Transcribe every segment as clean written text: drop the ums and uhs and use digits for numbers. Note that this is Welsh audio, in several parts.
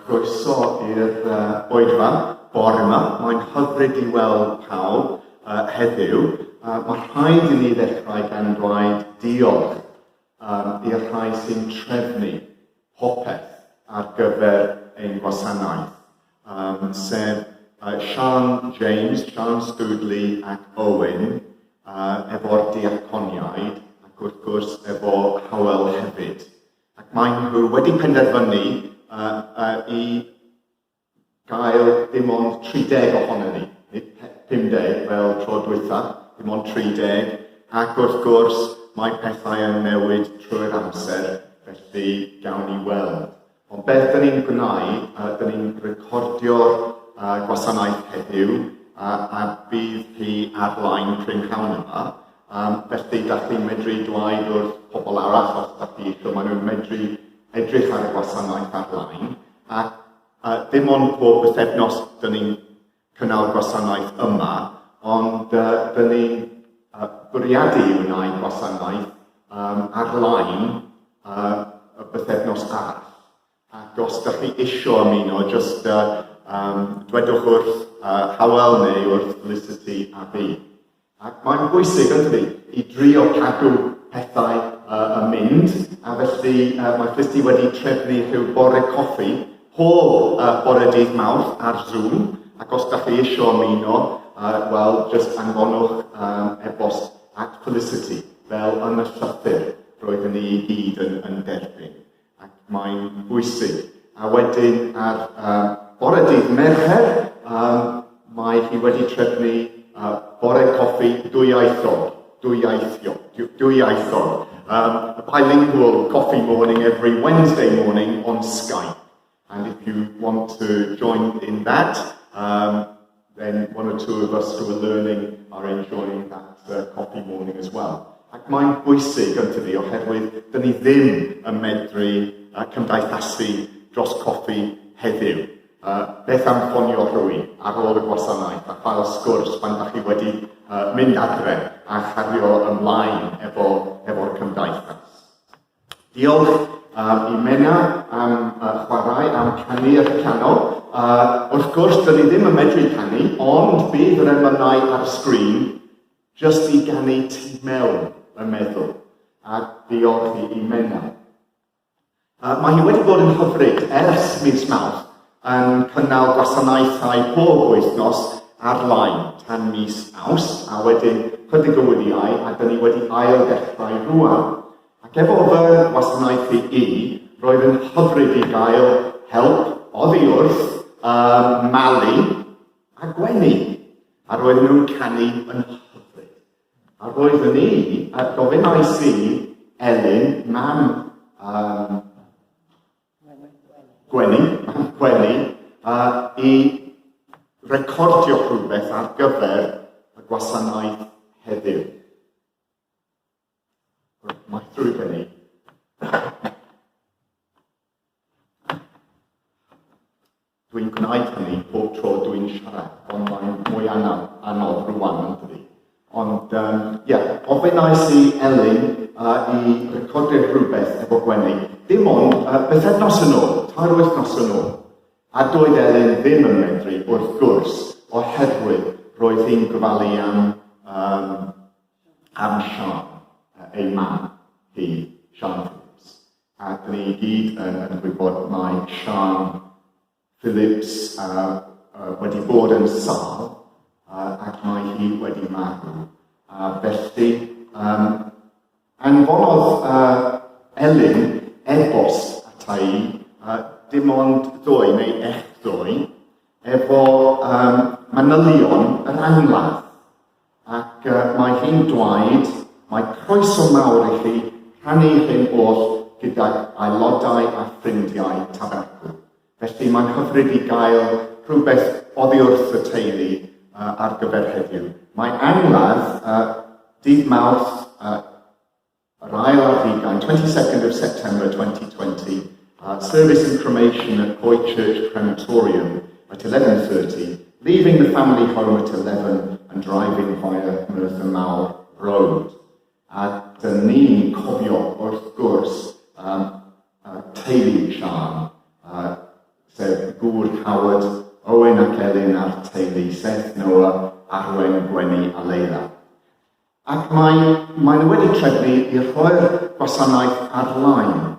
Croeso i'r oedfa bore yma. Mae'n hyfryd i weld pawb heddiw. Mae rhaid i ni ddechrau gan dweud diolch i'r rhai sy'n trefnu popeth ar gyfer ein gwasanaeth, sef Sian James, Sian Stoodley ac Owen, efo'r diaconiaid, ac wrth gwrs efo Howell hefyd. Ac maen nhw wedi penderfynu i gael dim ond 30 ohonon ni, nid 50 fel tro dwytha, dim ond 30, ac wrth gwrs mae pethau yn newid trwy'r amser, felly gawn ni weld. Ond beth dyn ni'n gwneud, dyn ni'n recordio'r gwasanaeth heddiw, a bydd hi ar-lein prynhawn yma. Felly, da chi'n medru dweud wrth pobl arall os da chi eisiau, maen nhw'n medru edrych ar y gwasanaeth ar-lein. Ac dim ond pob bythefnos dyn ni'n cynnal gwasanaeth yma, ond dyn ni'n bwriadu i wneud gwasanaeth ar-lein y bythefnos arall. Ac os da chi isio ymuno, jyst dwedwch wrth Howell neu wrth Felicity a fi. Ac mae'n bwysig, yn dydi, i drio cadw pethau yn mynd, a felly mae Felicity wedi trefnu rhyw bore coffi pob bore dydd Mawrth ar Zoom, ac os da chi isio ymuno, wel, jyst anfonwch e-bost at Felicity, fel yn y llythyr roedden ni i gyd yn derbyn. Ac mae'n bwysig. A wedyn ar bore dydd Mercher, mae hi wedi trefnu bore coffi dwyieithog, dwyieithiog, dwyieithog. A bilingual coffee morning every Wednesday morning on Skype. And if you want to join in that, then one or two of us who are learning are enjoying that coffee morning as well. Ac mae'n bwysig, yn tydi, oherwydd dyn ni ddim yn medru cymdeithasu dros coffi heddiw. Beth am ffonio rhywun ar ôl y gwasanaeth a chael sgwrs pan da chi wedi mynd adre a chario ymlaen efo'r efo cymdeithas. Diolch i Menna am chwarae, am canu'r piano. Wrth gwrs, dyn ni ddim yn medru canu, ond bydd yr emynau ar y sgrin jyst i ganu tu mewn y meddwl. A diolch i Menna. Mae hi wedi bod yn hyfryd ers mis Mawrth yn cynnal gwasanaethau pob wythnos ar-lein tan mis Awst, a wedyn chydig o wyliau, a dyn ni wedi ail ddechrau rwan. Ac efo fy ngwasanaethu i, roedd yn hyfryd i gael help oddi wrth Mali a Gwenny, a roedden nhw'n canu yn hyfryd. A roeddwn i, a gofynnais i Elin, mam Gwenny, mam Gwenny, i recordio rhywbeth ar gyfer y gwasanaeth heddiw. Mae drwy gen i. Dwi'n gwneud hynny pob tro dwi'n siarad, ond mae'n mwy anodd, anodd rwan, yn dydi. Ond, ie, yeah, ofynnais i Elin i recordio rhywbeth efo Gwenny. Dim ond bythefnos yn ôl, 3 wythnos yn ôl. A doedd Elin ddim yn medru, wrth gwrs, oherwydd roedd hi'n gofalu am am Siân, ei mam hi, Siân Phillips. A dyn ni i gyd yn gwybod mai Siân Phillips wedi bod yn sâl ac mae hi wedi marw. A felly, anfonodd Elin e-bost ata i dim ond ddoe neu echddoe efo manylion yr angladd. Ac mae hi'n dweud, mae croeso mawr i chi rhannu hyn oll gydag aelodau a ffrindiau Tabernacl. Felly mae'n hyfryd i gael rhywbeth oddi wrth y teulu ar gyfer heddiw. Mae angladd dydd Mawrth yr ail ar hugain, 22nd of September 2020, service and cremation at Coed Church Crematorium at 11:30, leaving the family home at 11 and driving via Merthyr Mawr Road. A dyn ni'n cofio, wrth gwrs, teulu Siân, sef gŵr Howard, Owen ac Elin a'r teulu, Seth, Noah, Arwen, Gwenny a Leila. Ac mae, maen nhw wedi trefnu i rhoi'r gwasanaeth ar-lein.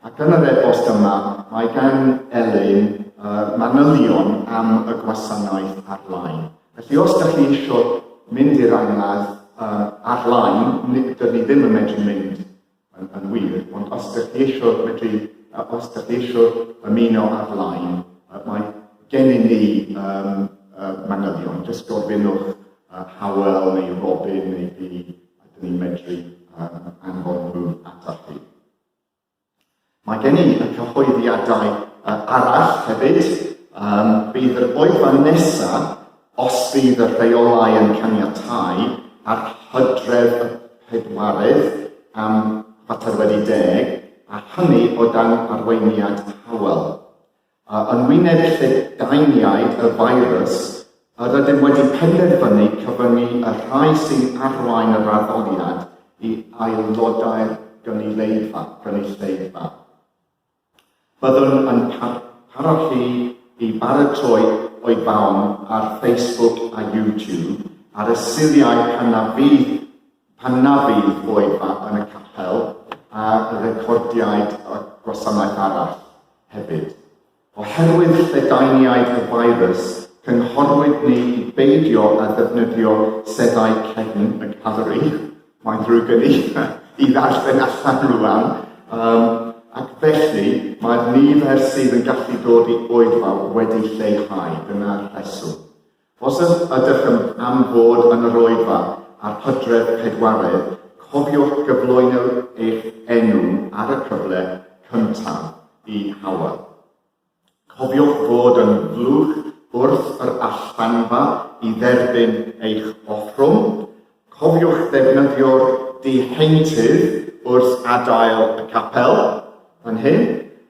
Ac yn yr e-bost yma, mae gan Elin uh, manylion am y gwasanaeth ar-lein. Felly os da chi eisiau mynd i'r angladd uh, ar-lein, dyn ni ddim yn medru mynd yn, yn wir, ond os da chi eisiau medru, uh, os da chi eisiau ymuno ar-lein, uh, mae gennym ni um, uh, manylion, jyst gofynnwch uh, Howell neu Robin neu fi, a dyn ni'n medru um, anfon nhw atach chi. Mae gen i y cyhoeddiadau uh, arall hefyd. Um, bydd yr oedfa nesaf, os bydd y rheolau yn caniatau, ar hydref y pedwaredd am 10:15, a hynny o dan arweiniad Howell. Yn wyneb lledaeniad y feirws, yr ydym wedi penderfynu cyfyngu y rhai sy'n arwain yr addoliad i aelodau'r gynulleidfa. gynulleidfa. Byddwn yn parhau i baratoi oedfaon ar Facebook a YouTube ar y Suliau pan na fydd pan na fydd oedfa yn y capel a recordiaid y gwasanaeth arall hefyd. Oherwydd lledaeniad y feirws, cynghorwyd ni i beidio â ddefnyddio seddau cefn y galeri, mae'n ddrwg gen i i ddarllen allan rŵan, um, ac felly mae'r nifer sydd yn gallu dod i oedfa wedi lleihau, dyna'r rheswm. Os ydych yn am fod yn yr oedfa ar Hydref pedwaredd, cofiwch gyflwyno eich enw ar y cyfle cyntaf i Howell. Cofiwch fod yn flwch wrth yr allanfa i dderbyn eich offrwm. Cofiwch ddefnyddio'r diheintydd wrth adael y capel fan hyn.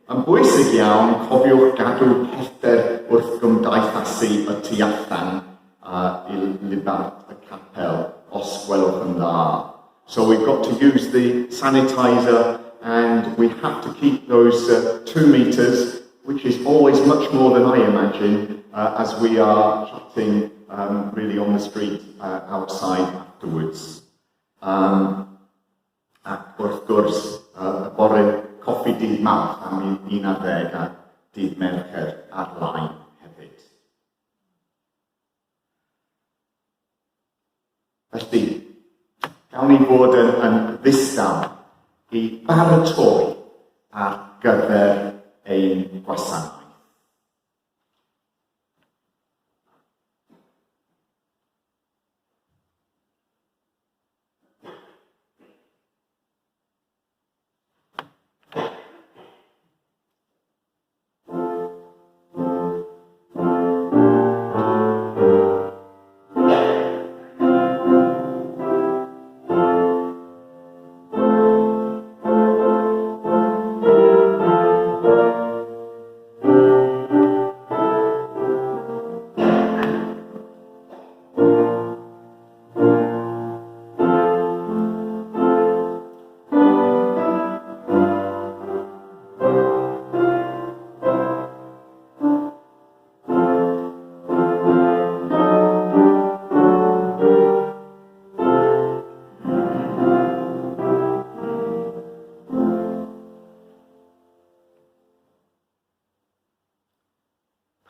Yn bwysig iawn, cofiwch gadw pellter wrth gymdeithasu y tu allan uh, i libart y capel, os gwelwch yn dda. So we've got to use the sanitizer and we have to keep those 2 meters, which is always much more than I imagine, as we are chatting really on the street outside afterwards. Um, ac wrth gwrs, y bore coffi dydd Mawrth am 11 a dydd Mercher ar-lein hefyd. Felly, gawn ni fod yn, yn ddistaw i baratoi ar gyfer ein gwasanaeth.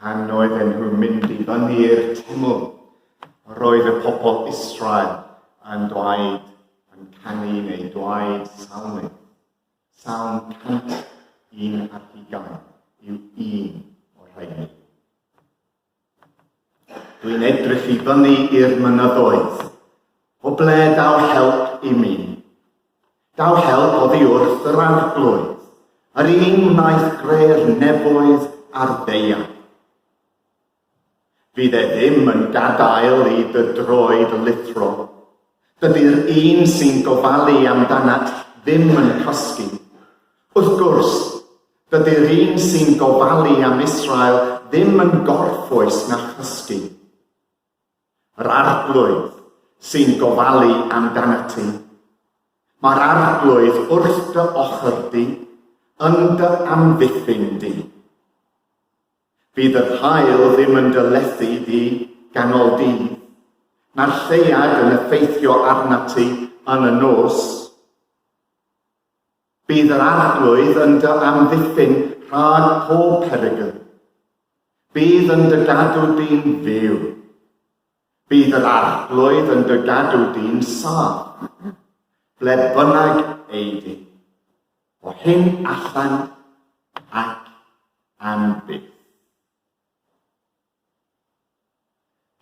Pan oedden nhw'n mynd i fyny i'r teml, roedd y pobl Israel yn dweud, yn canu neu dweud salmydd. Salm 121 yw un o'r rheini. Dwi'n edrych i fyny i'r mynyddoedd. O ble daw help i mi? Daw help oddi wrth yr Arglwydd, yr un wnaeth greu'r nefoedd a'r ddaear. Fydd e ddim yn gadael i dy droed lithro. Dydy'r un sy'n gofalu amdanat ddim yn cysgu. Wrth gwrs, dydy'r un sy'n gofalu am Israel ddim yn gorffwys na chysgu. Yr Arglwydd sy'n gofalu amdanat ti. Mae'r Arglwydd wrth dy ochr di, yn dy amddiffyn di. Bydd yr haul ddim yn dy lethu di ganol dydd, na'r lleuad yn effeithio arnat ti yn y nos. Bydd yr Arglwydd yn dy amddiffyn rhag pob perygl. Bydd yn dy gadw di'n fyw. Bydd yr Arglwydd yn dy gadw di'n saff, ble bynnag ei di, o hyn allan ac am byth.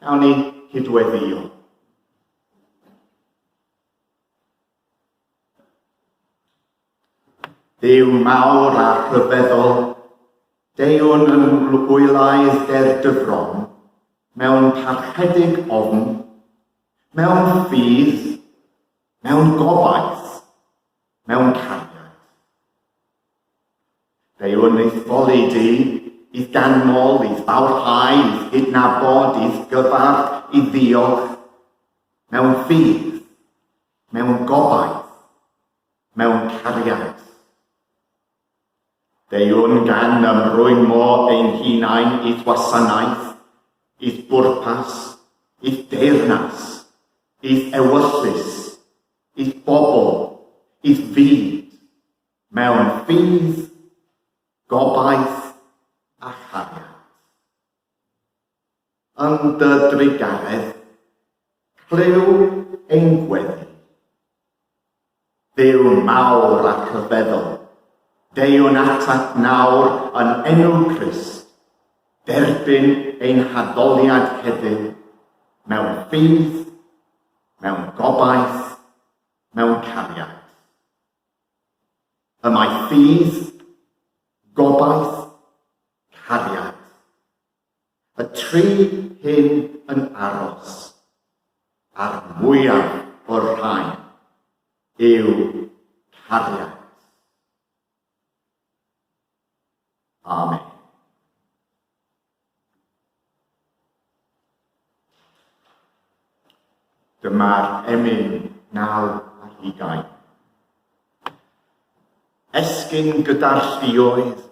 Gawn ni cydweddio. Dduw mawr a rhyfeddol, deuwn yn wylaidd ger dy fron, mewn parchedig ofn, mewn ffydd, mewn gobaith, mewn cariad. Deuwn i'th foli di, i'th ganmol, i'th fawrhau, i'th gydnabod, i'th gyfarch, i ddiolch, mewn ffydd, mewn gobaith, mewn cariad. Deuwn gan ymrwymo ein hunain i'th wasanaeth, i'th bwrpas, i'th deyrnas, i'th ewyllys, i'th bobl, i'th fyd, mewn ffydd, gobaith a chariad. Yn dy drugaredd, clyw ein gweddi. Dduw mawr a rhyfeddol, deuwn atat nawr yn enw Crist, derbyn ein haddoliad heddiw, mewn ffydd, mewn gobaith, mewn cariad. Y mae ffydd, gobaith, cariad. Y tri hyn yn aros, a'r mwyaf o'r rhain yw cariad. Amen. Dyma'r emyn 29. Esgyn gyda'r lluoedd,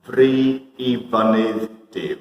fry i fynydd Duw.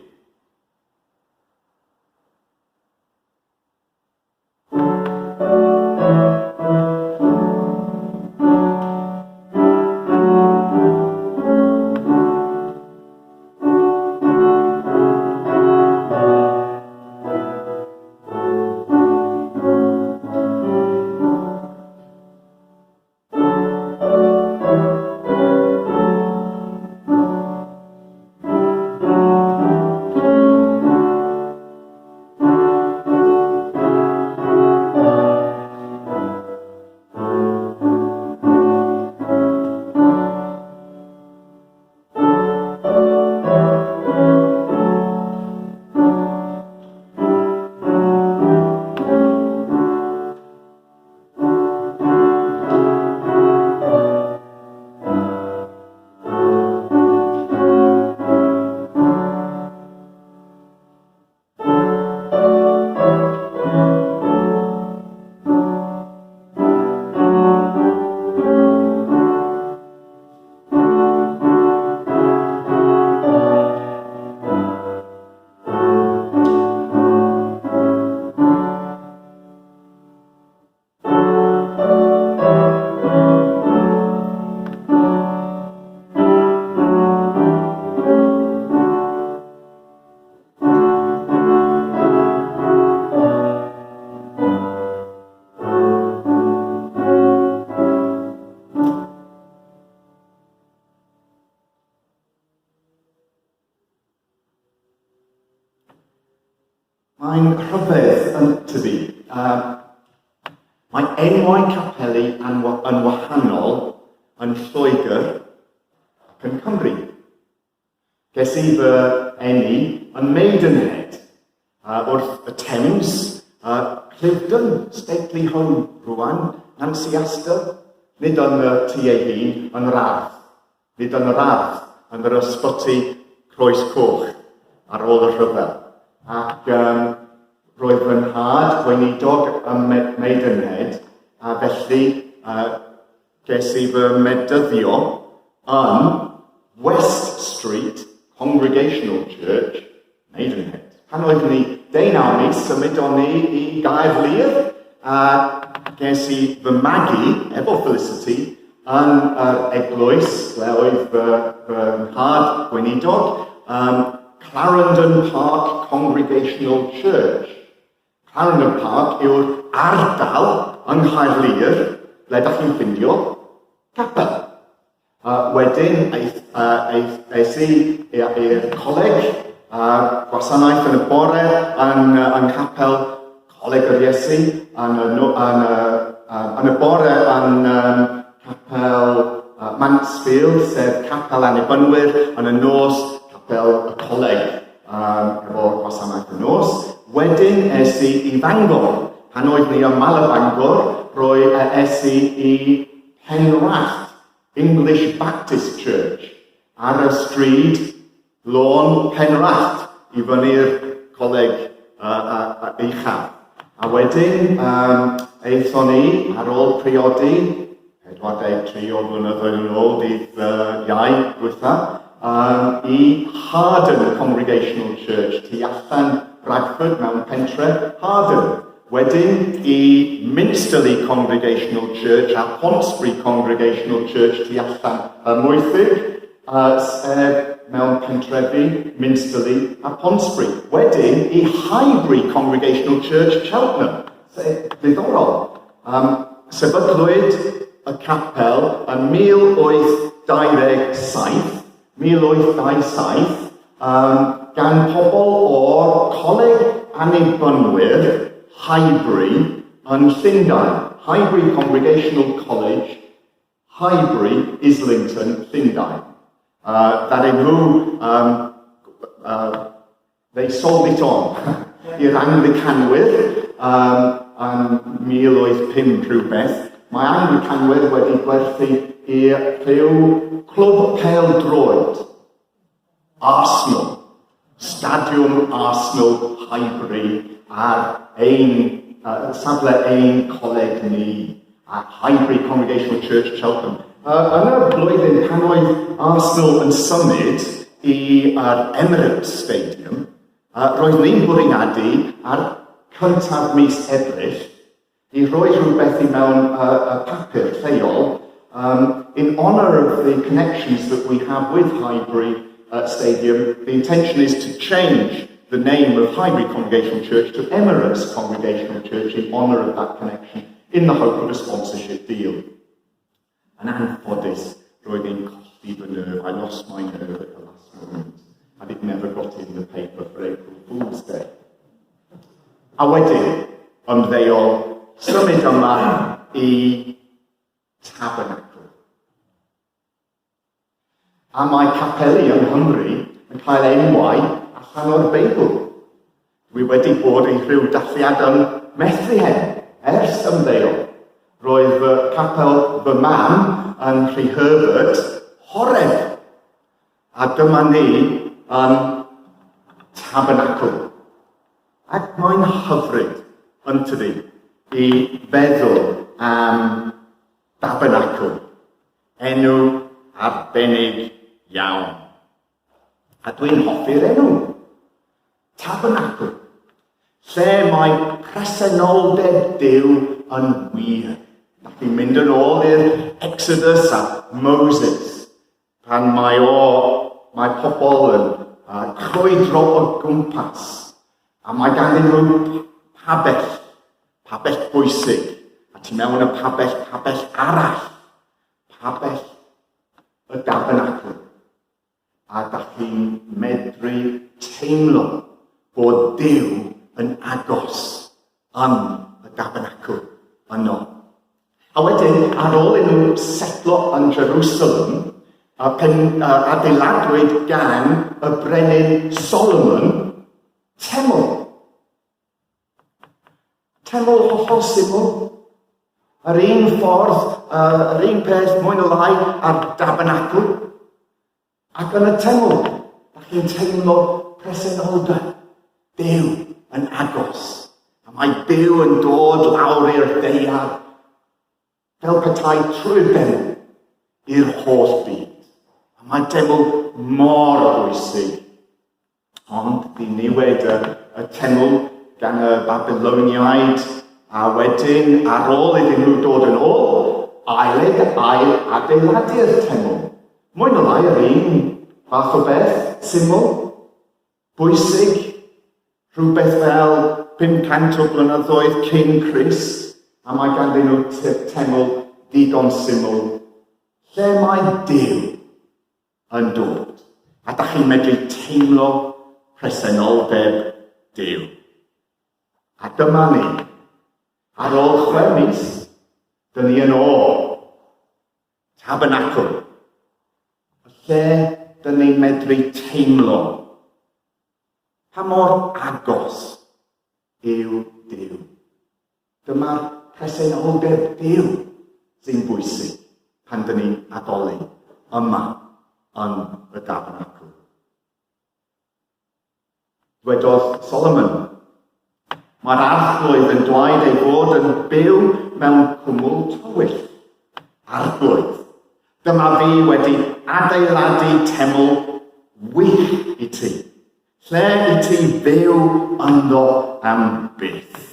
Mae'n rhyfedd yn tydi. Mae enwau capeli yn wahanol yn Lloegr ac yn Cymru. Ges i fy eni yn Maidenhead, wrth y Thames, Cliveden, stately home rwan, Nancy Astor, nid yn y tŷ ei hun, yn yr ardd. Nid yn yr ardd, yn yr ysbyty Croes Coch ar ôl y rhyfel. Ac um, roedd fy nhad gweinidog ym Maidenhead, a felly ges i fy medyddio yn West Street, Congregational Church, Maidenhead. Pan oeddwn ni deunaw mis, symudon ni i Gaerlŷr, a ges i fy magu efo Felicity yn yr eglwys ble oedd fy, fy nhad gweinidog, Clarendon Park Congregational Church. Clarendon Park yw'r ardal yng Nghaerlŷr ble da chi'n ffindio capel. Wedyn aeth, aeth, es i i'r coleg, gwasanaeth yn y bore yn, yng nghapel Coleg yr Iesu, yn y, yn y, yn y bore yn um, capel Mansfield, sef capel Annibynwyr, yn y nos capel y coleg um, efo gwasanaeth y nos. Wedyn es i i Fangor. Pan oedd ni ym Mala Bangor, roi es i i Penrallt English Baptist Church ar y stryd Lôn Penrallt i fyny'r coleg uchaf. A wedyn um, aethon ni ar ôl priodi 43 o flynyddoedd yn ôl dydd Iau dwytha, um, i Harden Congregational Church tu allan Bradford mewn pentre Harden. Wedyn i Minsterley Congregational Church a Pontesbury Congregational Church tu allan y Mwythig, sef mewn pentrefi Minsterley a Pontesbury. Wedyn i Highbury Congregational Church, Cheltenham. Sef ddiddorol. Sefydlwyd y capel yn 1827, 1827, gan pobl o'r Coleg Annibynwyr Highbury yn Llundain, Highbury Congregational College, Highbury, Islington, Llundain. Ddaru nhw They sold it on i'r Anglicanwyr yn 1805 rhywbeth. Mae Anglicanwyr wedi gwerthu i rhyw clwb pêl-droed, Arsenal, Stadiwm Arsenal Highbury ar ein safle ein coleg ni, a Highbury Congregational Church Cheltenham. Yn y blwyddyn pan oedd Arsenal yn symud i'r Emirates Stadium, roedd ni'n bwriadu ar cyntaf mis Ebrill i roi rhywbeth i mewn y papur lleol in honour of the connections that we have with Highbury Stadium, the intention is to change the name of Highbury Congregational Church to Emirates Congregational Church in honour of that connection in the hope of a sponsorship deal. Yn anffodus, roedd e'n colli fy nerve. I lost my nerve at the last moment and it never got in the paper for April Fool's Day. A wedyn, ymddeol, symud yma i Tabernacl. A mae capeli yng Nghymru yn cael enwau allan o'r Beibl. Dwi wedi bod i rhyw dathliad ym Methlehem ers ymddeol. Roedd fy capel fy mam yn Rhy Herbert, Horeb. A dyma ni yn Tabernacl. Ac mae'n hyfryd, yn tydi, i feddwl am Dabernacl. Enw arbennig iawn. A dwi'n hoffi'r enw. Tabernacl. Lle mae presenoldeb Duw yn wir. Da chi'n mynd yn ôl i'r Exodus a Moses, pan mae o, mae pobl yn crwydro o gwmpas, a mae ganddyn nhw pabell, pabell bwysig, a ti mewn y pabell, pabell arall, pabell y dabernacl, a da chi'n medru teimlo bod Duw yn agos yn y dabernacl yno. A wedyn, ar ôl iddyn nhw setlo yn Jerusalem, a pen, a adeiladwyd gan y brenin Solomon teml. Teml hollol syml. Yr un ffordd, yr un peth, mwy neu lai, a'r dabernacl. Ac yn y teml, da chi'n teimlo presenoldeb Duw yn agos. A mae Duw yn dod lawr i'r ddaear fel petai trwy'r deml i'r holl byd. A mae deml mor bwysig. Ond ddiniwed y, y teml gan y Babyloniaid, a wedyn ar ôl iddyn nhw dod yn ôl, ailed ail adeiladu'r teml. Mwy na lai yr un fath o beth, syml, bwysig, rhywbeth fel 500 o blynyddoedd cyn Crist, a mae ganddyn nhw teml ddigon syml. Lle mae Duw? yn dod, a da chi'n medru teimlo presenoldeb Duw. A dyma ni. Ar ôl chwe mis, dyn ni yn ôl. Tabernacl. Y lle dyn ni'n medru teimlo pa mor agos yw Duw. Dyma'r presenoldeb Duw sy'n bwysig pan dyn ni'n addoli yma yn y Dabernacl. Dwedodd Solomon, mae'r arglwydd yn dweud ei fod yn byw mewn cwmwl tywyll. Arglwydd, dyma fi wedi adeiladu teml wych i ti, lle i ti fyw ynddo am byth.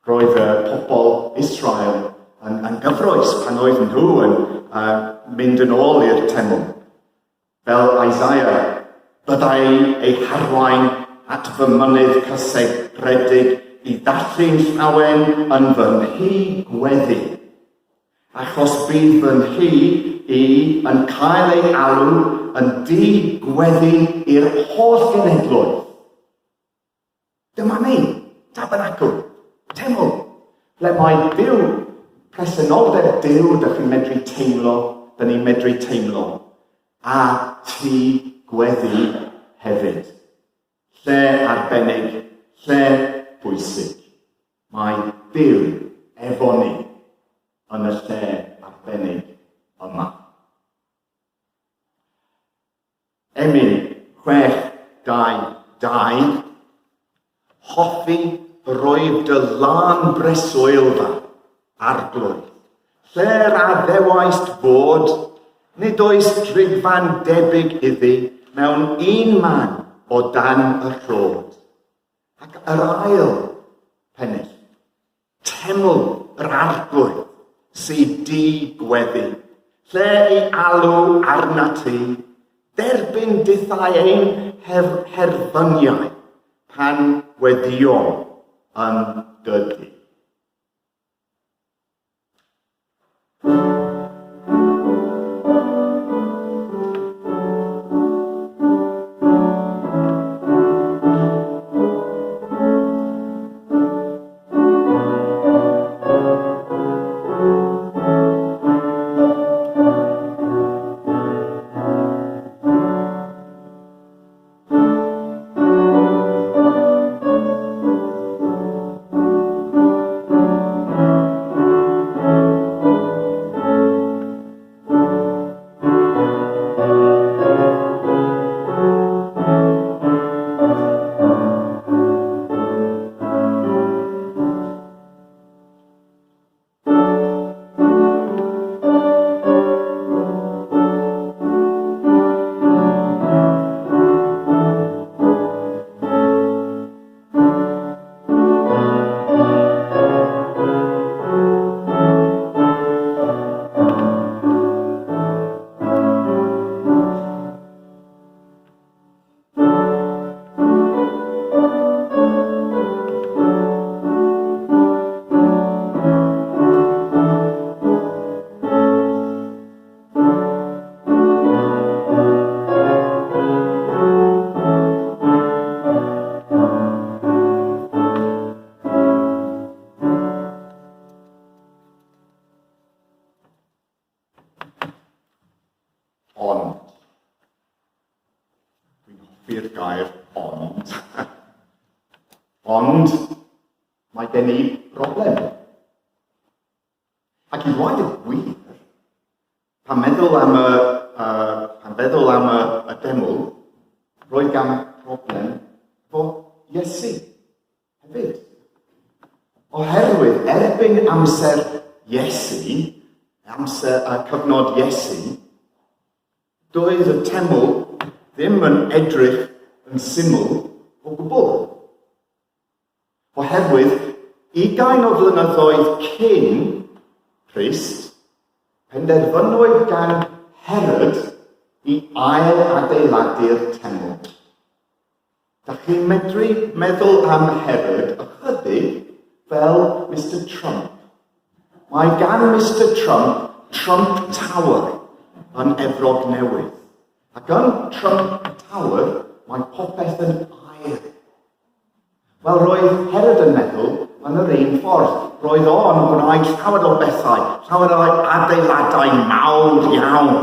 Roedd y pobl Israel yn, yn gyfroes pan oedd nhw yn mynd yn ôl i'r teml. Fel Isaiah, byddai ei harwain at fy mynydd cysegredig i ddathlu'n llawen yn fy nhŷ gweddi. Achos bydd fy nhŷ i yn cael ei alw yn dŷ gweddi i'r holl genhedloedd. Dyma ni, tabernacl, teml, ble mae Duw, presenoldeb Duw, dych chi'n medru teimlo, dyn ni'n medru teimlo, a ti gweddi hefyd. Lle arbennig, lle bwysig. Mae Duw efo ni yn y lle arbennig yma. Emyn 6, 2, 2, Hoffi rwyf dy lân breswylfa, Arglwydd, lle'r addewaist fod, nid oes drigfan debyg iddi mewn un man o dan y rhod. Ac yr ail pennill, Teml yr Arglwydd sydd di gweddi, lle i alw arnat ti, derbyn dithau ein her herfyniau pan weddiom yn dy dŷ. Ond. Dwi'n hoffi'r gair ond. Ond mae gen i broblem. Ac i ddweud y gwir, pan meddwl am y, pan feddwl am y, y deml, roedd gan broblem efo Iesu hefyd. Oherwydd erbyn amser Iesu, amser a cyfnod Iesu, Doedd y teml ddim yn edrych yn syml o gwbl. Oherwydd, ugain o flynyddoedd cyn Crist, penderfynwyd gan Herod i ail-adeiladu'r teml. Da chi'n medru meddwl am Herod ychydig fel Mister Trump. Mae gan Mister Trump Trump Tower yn Efrog Newydd. Ac yn Trump Tower mae popeth yn aur. Wel, roedd Herod yn meddwl yn yr un ffordd. Roedd o'n gwneud llawer o bethau, llawer o adeiladau mawr iawn.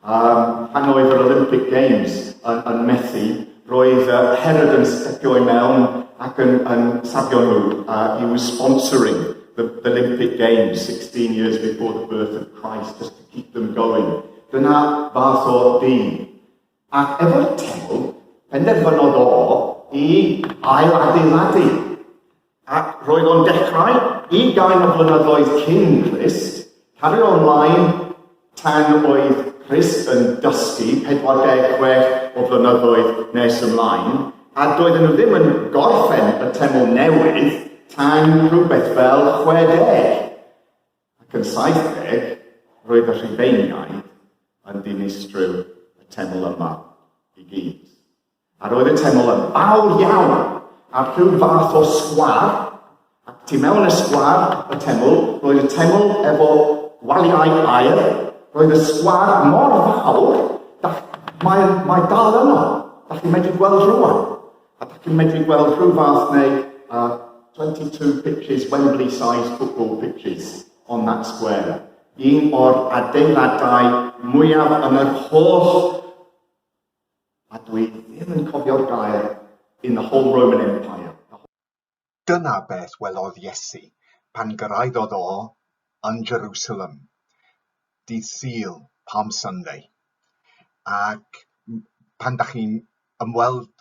Pan oedd yr Olympic Games yn, yn methu, roedd Herod yn stepio i mewn ac yn, yn safio nhw. He was sponsoring the Olympic Games 16 years before the birth of Christ, just to keep them going. Dyna fath o ddyn. Ac efo'r teml, penderfynodd o i ail-adeiladu. Ac roedd o'n dechrau ugain o flynyddoedd cyn Crist, cario ymlaen tan oedd Crist yn dysgu 46 o flynyddoedd nes ymlaen, a doedden nhw ddim yn gorffen y teml newydd tan rhywbeth fel 60. Ac yn 70, roedd y Rhufeiniaid yn dinistrio y teml yma i gyd. A roedd y teml yn fawr iawn, a rhyw fath o sgwâr, ac tu mewn y sgwâr y teml, roedd y teml efo waliau aur, roedd y sgwâr mor fawr, da, mae, mae dal yno, da chi'n medru gweld rhywun, a da chi'n medru gweld rhyw fath neu 22 pitches, Wembley size football pitches on that square. Un o'r adeiladau mwyaf yn yr holl A dwi ddim yn cofio'r gair in the whole Roman Empire. Dyna beth welodd Iesu pan gyrhaeddodd o yn Jerusalem, dydd Sul, Palm Sunday. Ac pan dach chi'n ymweld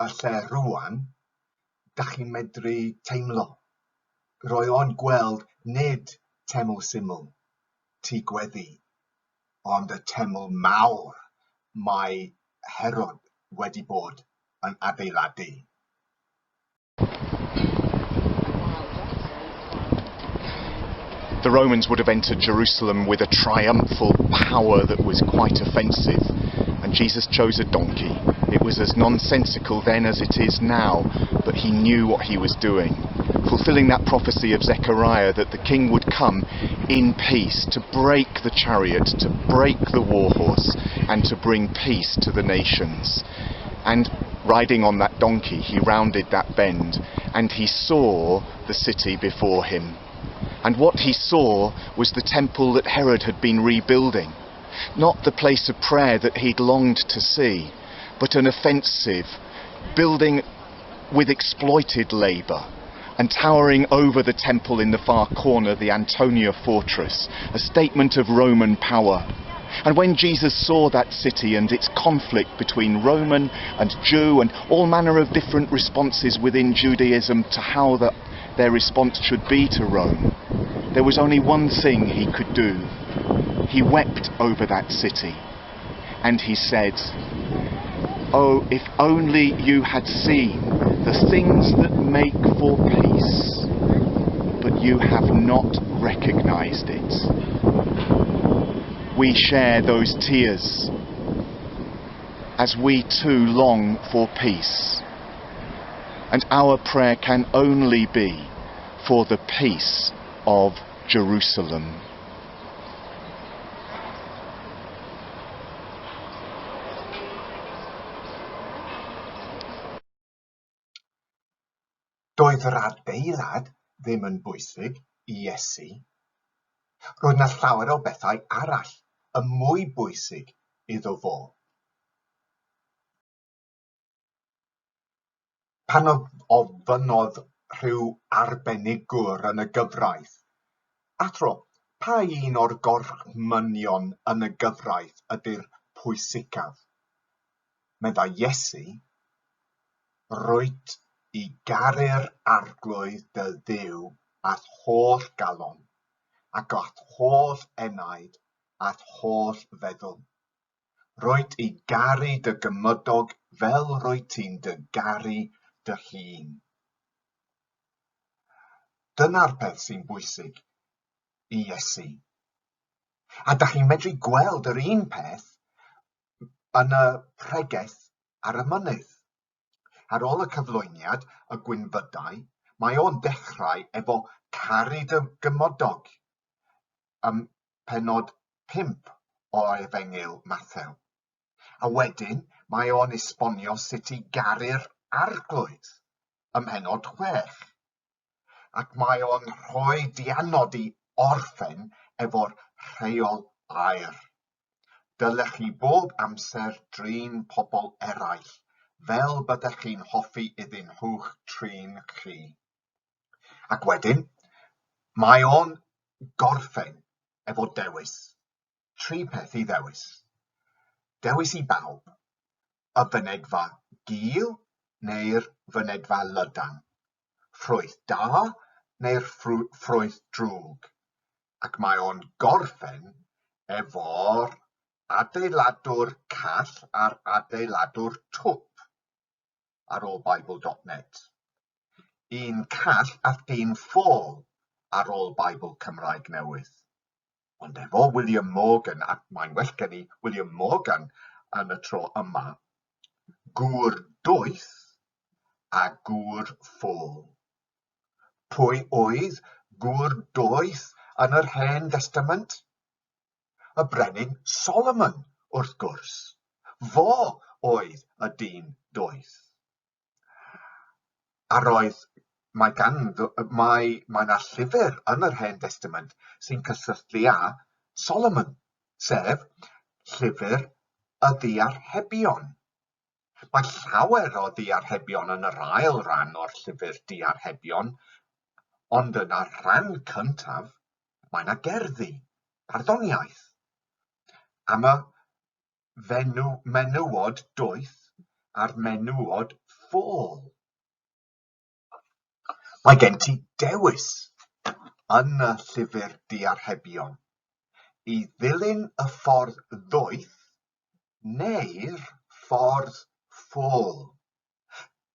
y lle rŵan, dach chi'n medru teimlo. Roedd o'n gweld nid teml syml, tŷ gweddi, ond y teml mawr mae Herod wedi bod yn adeiladu. The Romans would have entered Jerusalem with a triumphal power that was quite offensive, and Jesus chose a donkey. It was as nonsensical then as it is now, but he knew what he was doing, fulfilling that prophecy of Zechariah that the king would come in peace to break the chariot, to break the war horse, and to bring peace to the nations. And riding on that donkey, he rounded that bend and he saw the city before him. And what he saw was the temple that Herod had been rebuilding. Not the place of prayer that he'd longed to see, but an offensive building with exploited labour and towering over the temple in the far corner, the Antonia Fortress, a statement of Roman power. And when Jesus saw that city and its conflict between Roman and Jew and all manner of different responses within Judaism to how the, their response should be to Rome, there was only one thing he could do. He wept over that city and he said, Oh, if only you had seen the things that make for peace, but you have not recognized it. We share those tears as we too long for peace. And our prayer can only be for the peace of Jerusalem. Doedd yr adeilad ddim yn bwysig i Iesu. Roedd 'na llawer o bethau arall yn mwy bwysig iddo fo. Pan ofynnodd rhyw arbenigwr yn y gyfraith, "Athro, pa un o'r gorchmynion yn y gyfraith ydy'r pwysicaf?" Meddai Iesu, "Rwyt i garu'r Arglwydd dy Dduw â'th holl galon, ac â'th holl enaid, a'th holl feddwl. Rwyt i garu dy gymydog fel rwyt ti'n dy garu dy hun. Dyna'r peth sy'n bwysig i Iesu. A da chi'n medru gweld yr un peth yn y pregeth ar y mynydd. Ar ôl y cyflwyniad, y gwynfydau, mae o'n dechrau efo caru dy gymydog ym pennod 5 o Efengyl Mathew. A wedyn mae o'n esbonio sut i garu'r Arglwydd ym mhennod 6. Ac mae o'n rhoi dianod i orffen efo'r rheol aur. Dylech chi bob amser drin pobl eraill fel byddech chi'n hoffi iddyn nhw'ch trin chi. Ac wedyn, mae o'n gorffen efo dewis. Tri peth i ddewis. Dewis i bawb. Y fynedfa gul neu'r fynedfa lydan. Ffrwyth da neu'r ffrwyth drwg. Ac mae o'n gorffen efo'r adeiladwr call a'r adeiladwr twp ar ôl Bible dot net. Un call a un ffôl ar ôl Bible Cymraeg Newydd. Ond efo William Morgan, ac mae'n well gen i William Morgan yn y tro yma, gŵr doeth a gŵr ffôl. Pwy oedd gŵr doeth yn yr Hen Destament? Y brenin Solomon, wrth gwrs. Fo oedd y dyn doeth. A roedd, mae ganddo, mae, mae 'na llyfr yn yr Hen Destament sy'n cysylltu â Solomon, sef Llyfr y Ddiarhebion. Mae llawer o ddiarhebion yn yr ail ran o'r llyfr Diarhebion, ond yn y rhan cyntaf mae 'na gerddi, barddoniaeth, am y fenyw, menywod doeth a'r menywod ffôl. Mae gen ti dewis yn y llyfr diarhebion i ddilyn y ffordd ddoeth neu'r ffordd ffôl.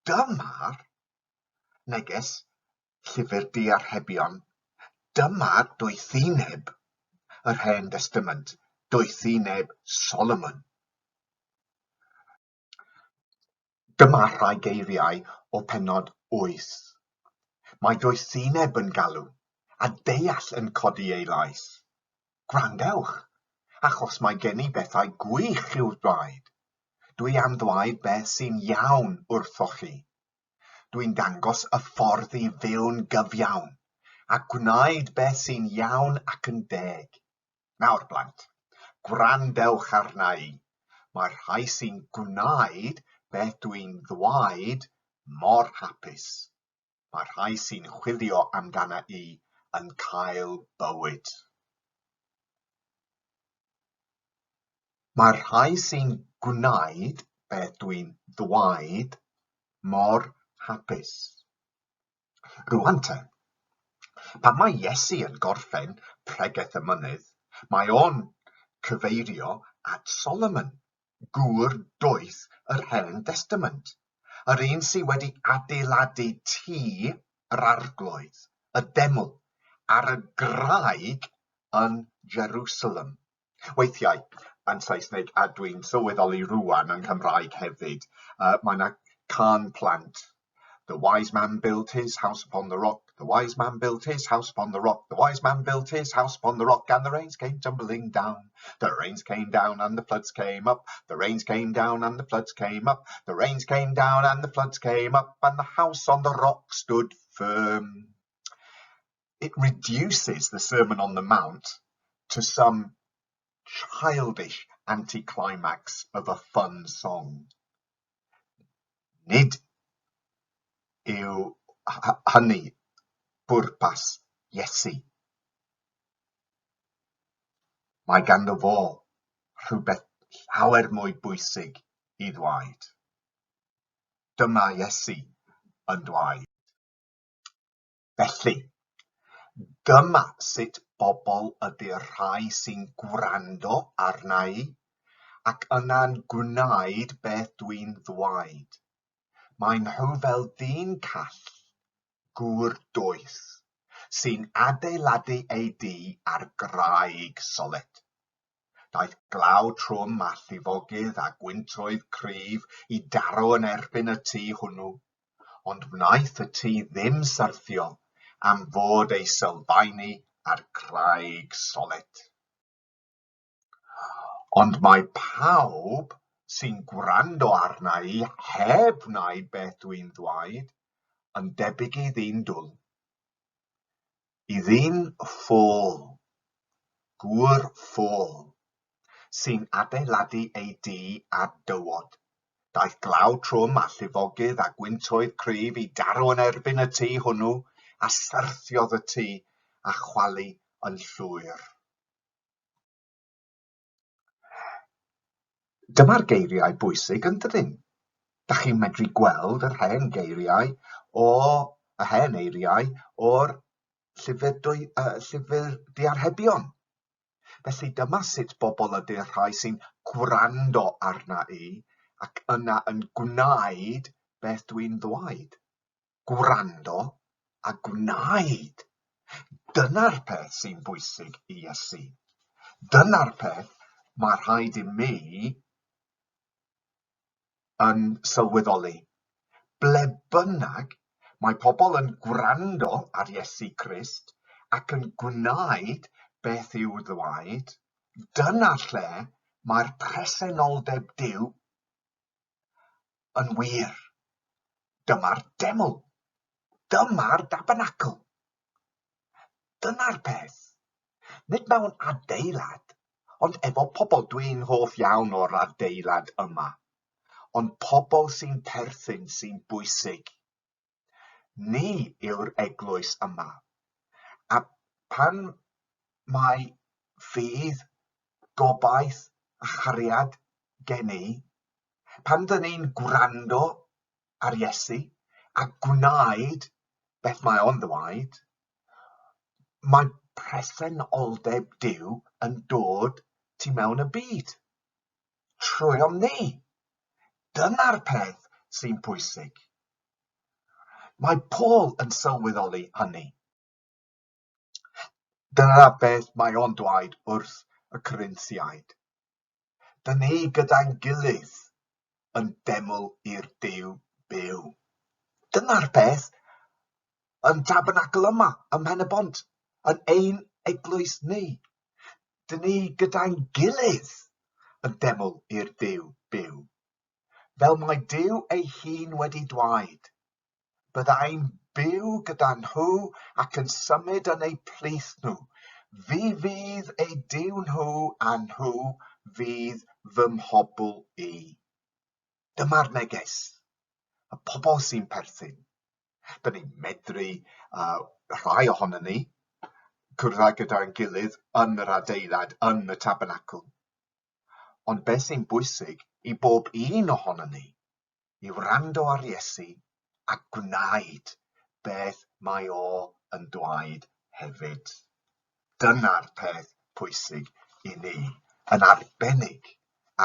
Dyma'r neges Llyfr Diarhebion, dyma doethineb yr Hen Destament, doethineb Solomon. Dyma rhai geiriau o pennod 8. Mae doethineb yn galw, a deall yn codi ei lais. Gwrandewch, achos mae gen i bethau gwych i'w ddweud. Dwi am ddweud beth sy'n iawn wrthoch chi. Dwi'n dangos y ffordd i fyw'n gyfiawn, a gwnaed beth sy'n iawn ac yn deg. Nawr, blant, gwrandewch arna i. Mae'r rhai sy'n gwneud beth dwi'n ddweud mor hapus. Mae'r rhai sy'n chwilio amdana i yn cael bywyd. Mae'r rhai sy'n gwneud beth dwi'n ddweud mor hapus. Rŵan te, pan mae Iesu yn gorffen Pregeth y Mynydd, mae o'n cyfeirio at Solomon, gŵr doeth yr Hen Destament, yr un sydd wedi adeiladu tŷ yr Arglwydd, y deml, ar y graig yn Jerusalem. Weithiau, yn Saesneg, a dwi'n sylweddoli rŵan yn Cymraeg hefyd, mae 'na cân plant. The wise man built his house upon the rock, the wise man built his house upon the rock, the wise man built his house upon the rock, and the rains came tumbling down. The rains came down and the floods came up, the rains came down and the floods came up, the rains came down and the floods came up, and the house on the rock stood firm. It reduces the Sermon on the Mount to some childish anticlimax of a fun song. Nid yw hynny bwrpas Iesu. Mae ganddo fo rhywbeth llawer mwy bwysig i ddweud. Dyma Iesu yn dweud. Felly, dyma sut bobl ydy'r rhai sy'n gwrando arna i ac yna'n gwneud beth dwi'n ddweud, maen nhw fel dyn call, gŵr doeth, sy'n adeiladu ei dŷ ar graig solet. Daeth glaw trwm a llifogydd a gwyntoedd cryf i daro yn erbyn y tŷ hwnnw, ond wnaeth y tŷ ddim syrthio am fod ei sylfaenu ar graig solet. Ond mae pawb sy'n gwrando arna i heb wneud beth dwi'n ddweud yn debyg i ddyn dwl. I ddyn ffôl, gŵr ffôl, sy'n adeiladu ei dŷ ar dywod. Daeth glaw trwm a llifogydd a gwyntoedd cryf i daro yn erbyn y tŷ hwnnw, a syrthiodd y tŷ a chwalu yn llwyr. Dyma'r geiriau bwysig yn dydyn? Dach chi'n medru gweld yr hen geiriau o y hen eiriau o'r llyfr, dwy, llyfr diarhebion. Felly dyma sut bobl ydy'r rhai sy'n gwrando arna i ac yna yn gwneud beth dwi'n ddweud. Gwrando a gwnaed. Dyna'r peth sy'n bwysig i Iesu. Dyna'r peth mae rhaid i mi yn sylweddoli. Ble bynnag mae pobl yn gwrando ar Iesu Grist ac yn gwneud beth i'w ddweud, dyna lle mae'r presenoldeb Duw Yn wir, dyma'r deml. Dyma'r dabernacl. Dyna'r peth. Nid mewn adeilad, ond efo pobl. Dwi'n hoff iawn o'r adeilad yma. Ond pobl sy'n perthyn sy'n bwysig. Ni yw'r eglwys yma. A pan mae ffydd, gobaith a chariad gen i, pan dyn ni'n gwrando ar Iesu a gwneud beth mae o'n ddweud, mae presenoldeb Duw yn dod tu mewn y byd. Trwyom ni. Dyna'r peth sy'n pwysig. Mae Paul yn sylweddoli hynny. Dyna beth mae o'n dweud wrth y Corinthiaid. Dyn ni gyda'n gilydd yn deml i'r Duw byw. Dyna'r peth yn tabernacl yma ym Mhen-y-bont, yn ein eglwys ni. Dyn ni gyda'n gilydd yn deml i'r Duw byw. Fel mae Duw ei hun wedi dweud, Byddai'n byw gyda nhw ac yn symud yn eu plith nhw. Fi fydd eu Duw nhw a nhw fydd fy mhobl i. Dyma'r neges. Y pobl sy'n perthyn. Dyn ni'n medru, rhai ohonon ni, cwrdd â gyda'n gilydd yn yr adeilad, yn y tabernacl. Ond beth sy'n bwysig i bob un ohonon ni, i wrando ar Iesu a gwneud beth mae o yn dweud hefyd. Dyna'r peth pwysig i ni, yn arbennig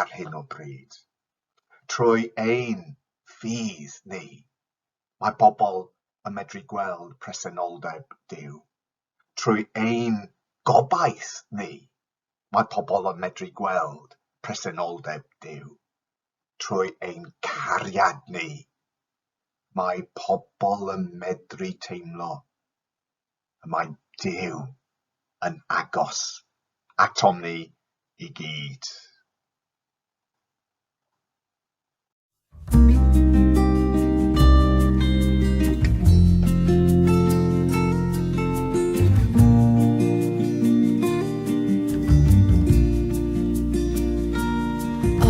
ar hyn o bryd. Trwy ein ffydd ni, mae pobl yn medru gweld presenoldeb Duw. Trwy ein gobaith ni, Mae pobl yn medru gweld presenoldeb Duw trwy ein cariad ni. Mae pobl yn medru teimlo y mae Duw yn agos atom ni i gyd.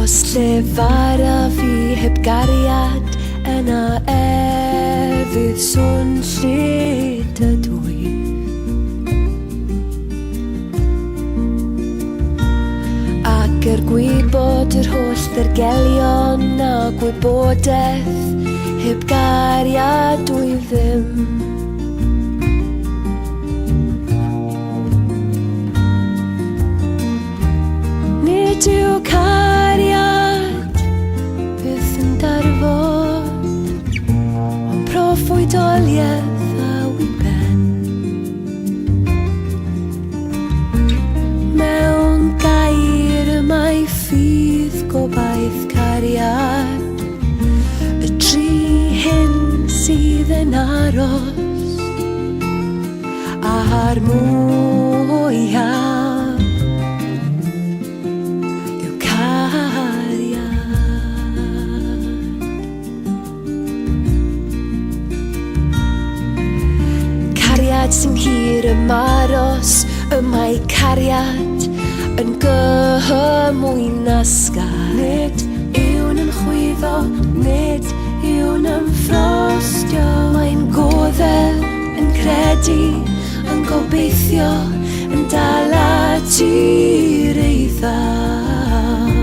Os llefara fi heb gariad, yna efydd swnllyd ydw i. Ac er gwybod yr holl ddirgelion a gwybodaeth, heb gariad dwi ddim. Nid yw cariad sydd yn aros a'r mwyaf yw cariad. Cariad sy'n hir ymaros, y mae cariad yn gymwynasgar. Nid yw'n ymchwyddo, nid yw'n ymffrostio. Mae'n goddef, yn credu, yn gobeithio, yn dal at i'r eithaf.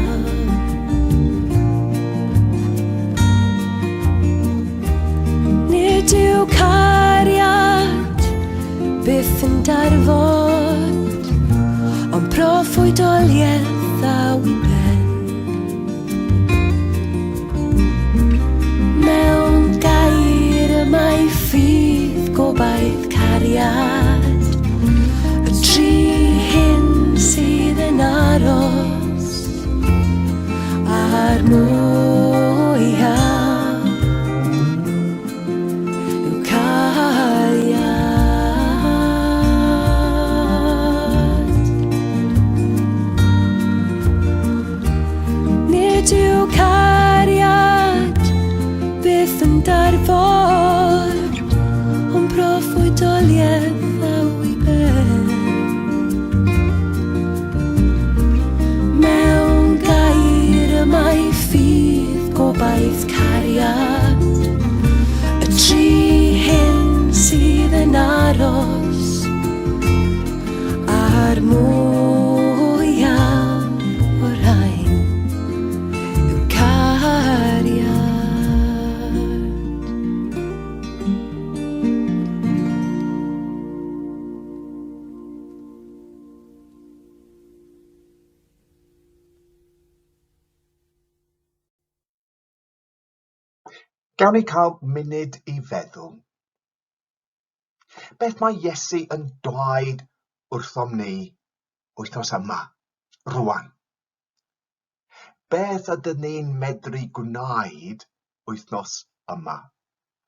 Nid yw cariad byth yn darfod, ond proffwydoliaeth a wyben. Mewn gair y mae ffydd, gobaith, cariad, y tri hyn sydd yn aros. A'r mwyaf yw cariad. Nid yw cariad byth yn darfod, ond proffwydoliaeth a wyben. Mewn gair y mae ffydd, gobaith, cariad, y tri hyn sydd yn aros, a'r mwyaf o'r rhain yw cariad. Gawn ni cael munud i feddwl? Beth mae Iesu yn dweud wrthom ni wythnos yma, rwan? Beth ydyn ni'n medru gwneud wythnos yma?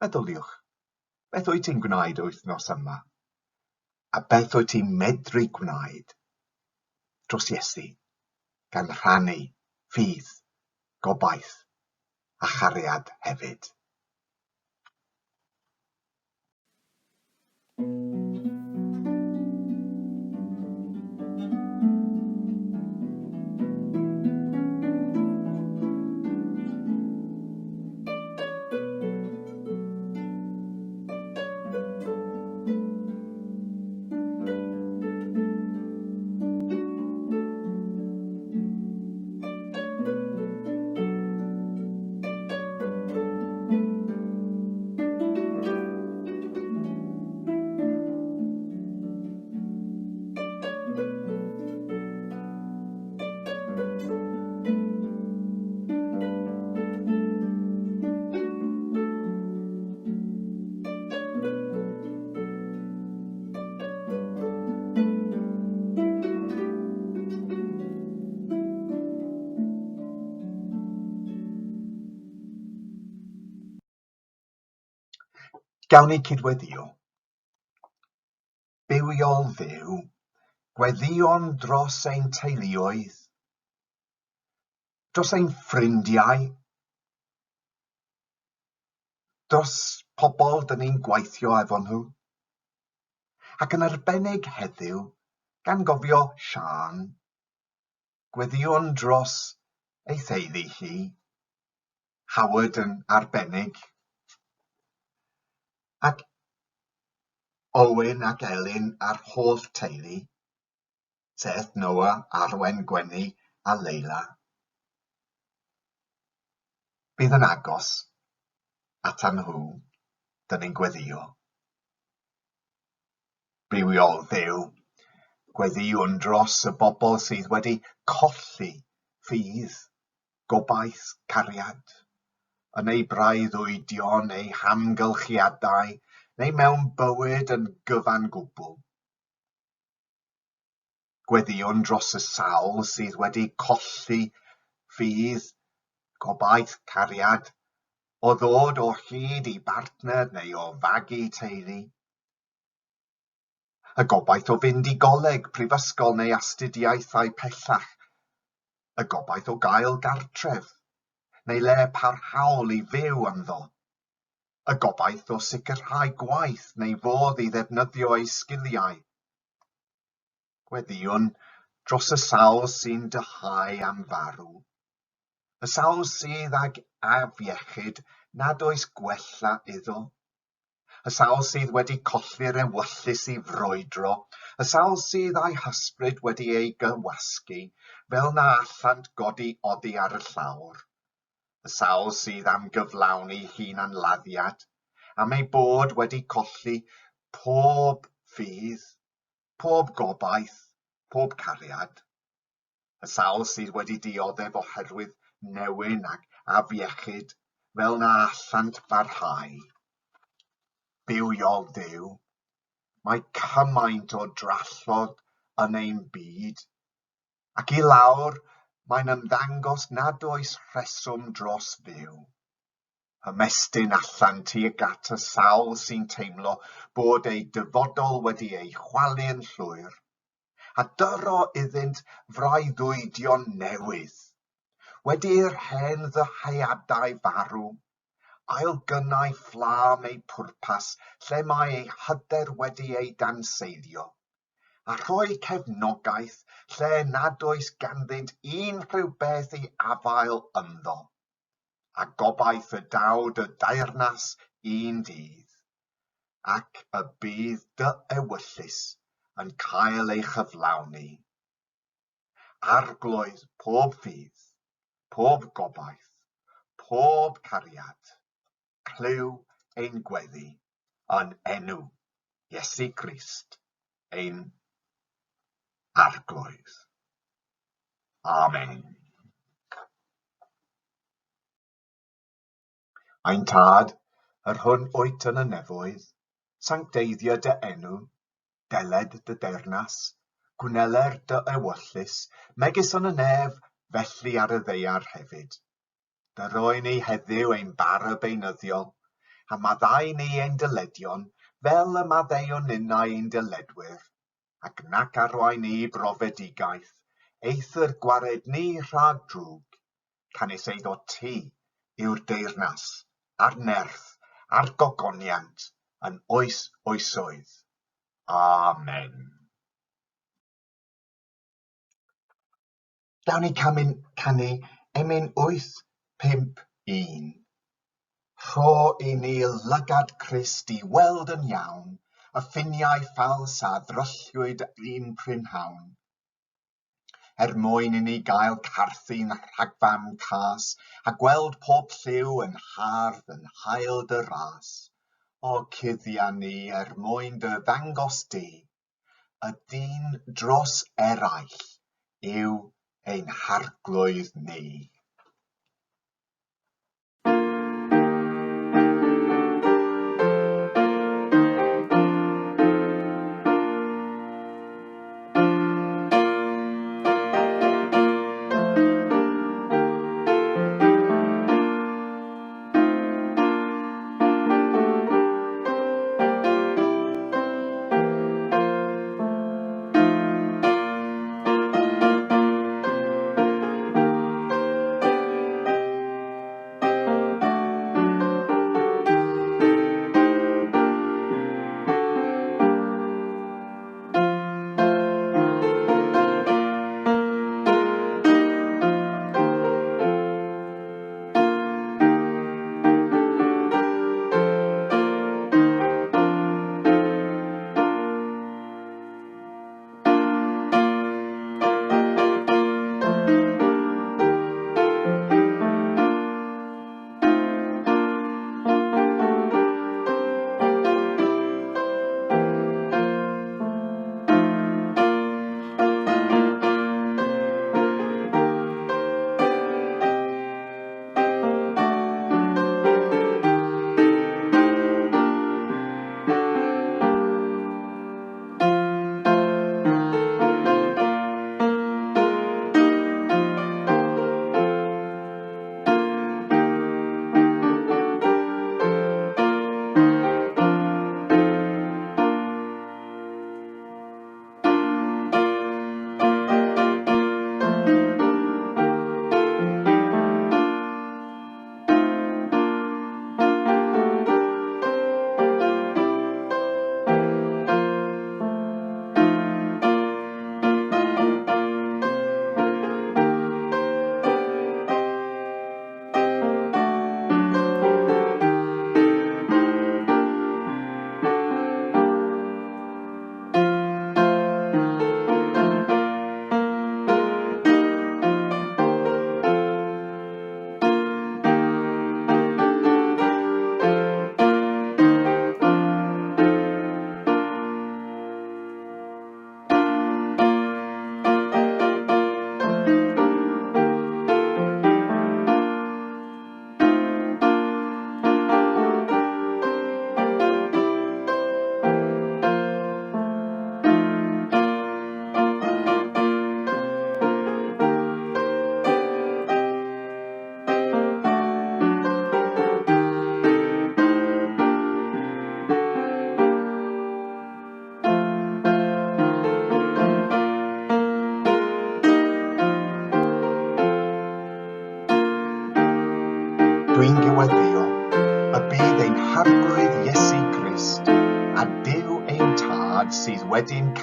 Meddyliwch, beth wyt ti'n gwneud wythnos yma? A beth wyt ti'n medru gwneud dros Iesu, gan rhannu ffydd, gobaith a chariad hefyd? Gawn ni cydweddio. Bywiol Dduw, gweddïon dros ein teuluoedd, dros ein ffrindiau, dros pobl dyn ni'n gweithio efo nhw. Ac yn arbennig heddiw, gan gofio Siân, Gweddïwn dros ei theulu hi, Howard yn arbennig, ac Owen ac Elin a'r holl teulu, Seth, Noah, Arwen, Gwenny a Leila. Bydd yn agos atan nhw, dyn ni'n gweddïo. Bywiol Dduw, gweddïwn dros y bobl sydd wedi colli ffydd, gobaith, cariad, yn eu breuddwydion, eu hamgylchiadau, neu mewn bywyd yn gyfan gwbl. Gweddïwn dros y sawl sydd wedi colli ffydd, gobaith, cariad, o ddod o hyd i bartner neu o fagu teulu. Y gobaith o fynd i goleg, prifysgol neu astudiaethau pellach. Y gobaith o gael gartref, neu le parhaol i fyw ynddo. Y gobaith o sicrhau gwaith neu fodd i ddefnyddio eu sgiliau. Gweddïwn dros y sawl sy'n dyhau am farw, y sawl sydd ag afiechyd nad oes gwella iddo, y sawl sydd wedi colli'r ewyllys i frwydro, y sawl sydd â'i hysbryd wedi ei gywasgu fel na allant godi oddi ar y llawr, y sawl sydd am gyflawni hunanladdiad, am eu bod wedi colli pob ffydd, pob gobaith, pob cariad. Y sawl sydd wedi dioddef oherwydd newyn ac afiechyd fel na allant barhau. Bywiol Dduw, mae cymaint o drallod yn ein byd, ac i lawr mae'n ymddangos nad oes rheswm dros fyw. Ymestyn allan tuag at y sawl sy'n teimlo bod eu dyfodol wedi ei chwalu'n llwyr, a dyro iddynt freuddwydion newydd. Wedi i'r hen ddyheadau farw, ailgynnau fflam eu pwrpas lle mae eu hyder wedi ei danseilio, a rhoi cefnogaeth lle nad oes ganddynt unrhyw beth i afael ynddo. A gobaith y daw dy deyrnas un dydd, ac y bydd dy ewyllys yn cael ei chyflawni. Arglwydd pob ffydd, pob gobaith, pob cariad, clyw ein gweddi yn enw Iesu Grist ein Arglwydd. Amen. Ein Tad, yr hwn wyt yn y nefoedd, sancteiddia dy enw, deled dy deyrnas, gwneler dy ewyllys, megis yn y nef, felly ar y ddaear hefyd. Dyroi ni heddiw ein bara beunyddiol, a maddau ni ein dyledion, fel y maddeuwn ninnau i'n dyledwyr, ac nac arwain ni i brofedigaeth, eithr gwared ni rhag drwg, canys eiddo ti yw'r deyrnas, a'r nerth, a'r gogoniant, yn oes oesoedd. Amen. Gawn ni camu, canu emyn 8, 5, 1. Rho i ni lygad Crist i weld yn iawn y ffiniau ffals a ddrylliwyd un prynhawn. Er mwyn i ni gael carthu'n rhagfarn cas a gweld pob lliw yn hardd yn hael dy ras. O cuddia ni er mwyn dy ddangos di, Y dyn dros eraill yw ein Harglwydd ni.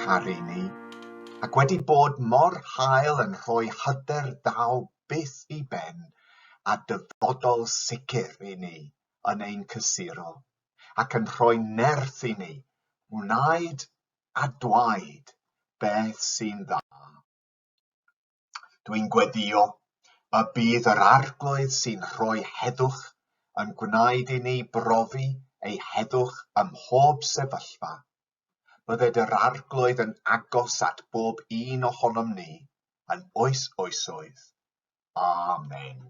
caru ni, ac wedi bod mor hael yn rhoi hyder ddaw byth i ben a dyfodol sicr i ni yn ein cysuro, ac yn rhoi nerth i ni wneud a dweud beth sy'n dda. Dwi'n gweddïo y bydd yr Arglwydd sy'n rhoi heddwch yn gwneud i ni brofi ei heddwch ym mhob sefyllfa. Bydded yr Arglwydd yn agos at bob un ohonom ni yn oes oesoedd. Amen.